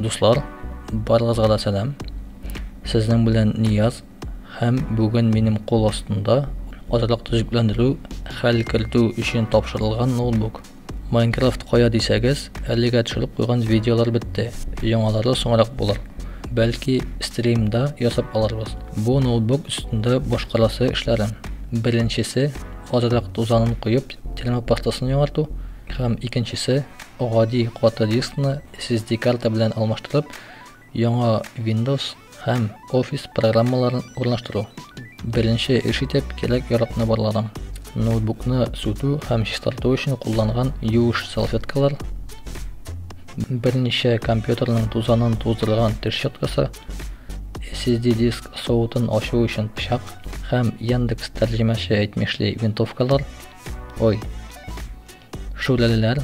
Дуслар, барыгызга да сәлам. Сезнең белән Нияз һәм бүген минем кул астында азрак төзекләндерү, хәл кертү өчен тапшырылган ноутбук. Майнкрафт кая дисәгез, әлегә төшереп куйган видеолар бетте. Яңалары соңрак булыр. Бәлки стримда ясап алырбыз. Бу ноутбук өстендә башкарасы эшләрем. Беренчесе, азрак тузанын коеп, термопастасын яңарту һәм икенчесе, гади каты дискны SSD карта белән алмаштырып, яңа Windows һәм Office программаларын урнаштыру. Беренче эш итеп кирәк-яракны барладым. Ноутбукны сүтү һәм чистарту өчен кулланган юеш салфеткалар, берничә компьютерның тузанын туздырган теш щеткасы, SSD диск савытын ачу өчен пычак һәм Яндекс тәрҗемәче әйтмешли винтовкалар, ой, шүрәлеләр,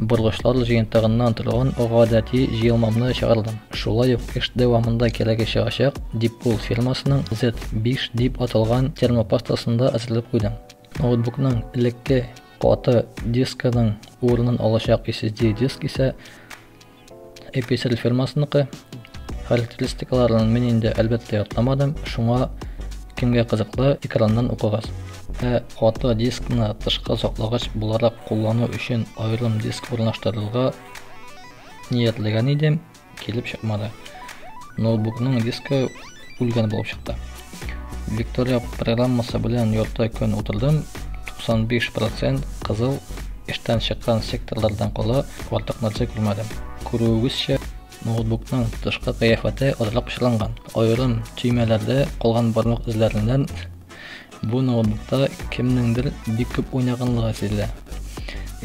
Боргычлар җыентыгыннан торган гадәти җыелмамны чыгардым. Шулай ук эш дәвамында кирәге чыгачак Deepcool фирмасының Z5 дип аталган термопастасын да әзерләп куйдым. Ноутбукның элекке каты дискының урынын алачак SSD диск исә Epicel фирмасыныкы. Характеристикаларын мин инде әлбәттә ятламадым, шуңа кемгә кызыклы, экраннан укыгыз. Ә каты дискны тышкы саклагыч буларак куллану өчен аерым диск урнаштырырга ниятләгән идем, килеп чыкмады. Ноутбукның дискы үлгән булып чыкты. Виктория программасы белән ярты көн утырдым, 95% кызыл эштән чыккан секторлардан кала артык нәрсә күрмәдем. Күрүегезчә, ноутбукның тышкы кыяфәте азрак пычранган. Аерым төймәләрдә калган бармак эзләреннән бу ноутбукта кемнеңдер бик күп уйнаганлыгы сизелә.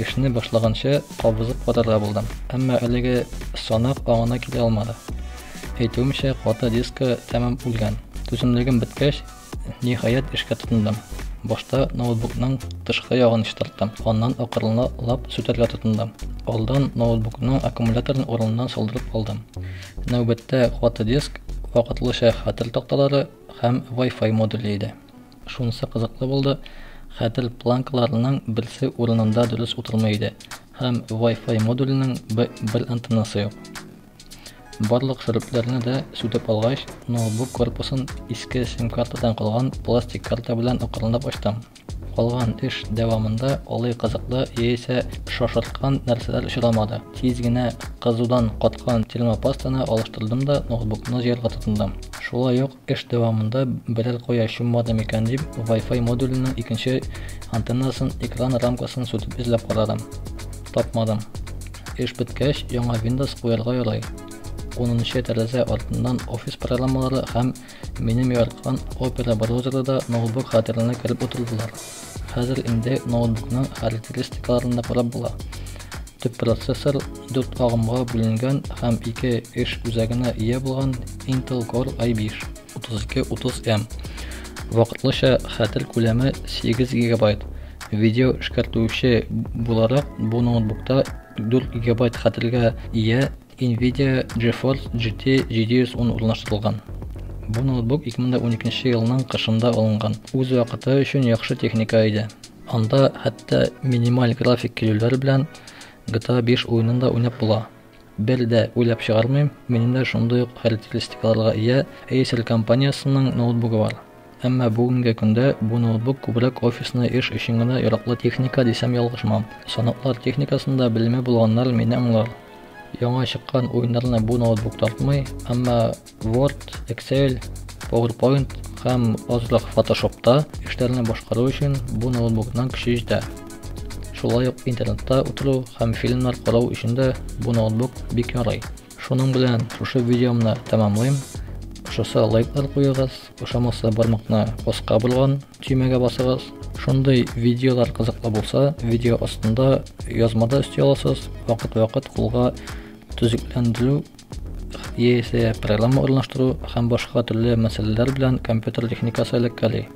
Эшне башлаганчы кабызып карарга булдым. Әмма әлеге санак аңына килә алмады. Әйтүемчә, каты дискы тәмам үлгән. Түземлегем беткәч, ниһаять эшкә тотындым. Башта ноутбукның тышкы ягын чистарттым, аннан акрынлап сүтәргә тотындым. Алдан ноутбукның аккумуляторын урыныннан салдырып алдым. Нәүбәттә каты диск, вакытлыча хәтер такталары һәм Wi-Fi модуле иде. Шунысы кызыклы булды, хәтер планкаларының берсе урынында дөрес утырмый иде һәм Wi-Fi модуленең бер антеннасы юк. Барлык шөрепләрне дә сүтеп алгач, ноутбук корпусын иске сим-картадан калган пластик карта белән акрынлап ачтым. Калган эш дәвамында алай кызыклы яисә шашырткан нәрсәләр очрамады. Тиз генә кызудан каткан термопастаны алыштырдым да ноутбукны җыярга тотындым. Шулай ук эш дәвамында берәр кая чуммадым икән дип, Wi-Fi модуленең икенче антеннасын, экран рамкасын сүтеп эзләп карадым. Тапмадым. Эш беткәч, яңа Windows куярга ярый. Унынчы тәрәзә артыннан офис программалары һәм минем яраткан Opera браузеры да ноутбук хәтеренә кереп утырдылар. Хәзер инде ноутбукның характеристикаларын да карап була. Төп процессор 4 агымга бүленгән һәм 2 эш үзәгенә ия булган Intel Core i5 3230M. Вакытлыча хәтер күләме 8 гигабайт. Видео эшкәртүче буларак бу ноутбукта 4 гигабайт хәтергә ия Nvidia GeForce GT 710 урнаштырылган. Бу ноутбук 2012 елның кышында алынган. Үз вакыты өчен яхшы техника иде. Анда хәтта минималь график килүләр белән GTA 5 уенын да уйнап була. Бер дә уйлап чыгармыйм, минем дә шундый ук характеристикаларга ия Acer компаниясенең ноутбугы бар. Әмма бүгенге көндә бу ноутбук күбрәк офисный эш өчен генә яраклы техника дисәм ялгышмам. Санаклар техникасында белеме булганнар мине аңлар. Яңа чыккан уеннарны бу ноутбук тартмый, әмма Word, Excel, PowerPoint һәм азрак Photoshopта эшләрне башкару өчен бу ноутбукның көче җитә. Шулай ук интернетта утыру һәм фильмнар карау өчен дә бу ноутбук бик ярый. Шуның белән шушы видеомны тәмамлыйм. Ошаса лайклар куегыз, ошамаса бармакны аска борган төймәгә басыгыз. Шундый видеолар кызыклы булса, видео астында язмада өсти аласыз. Вакыт-вакыт кулга төзекләндерү яисә программа урнаштыру һәм башка төрле мәсьәләләр белән компьютер техникасы эләккәли.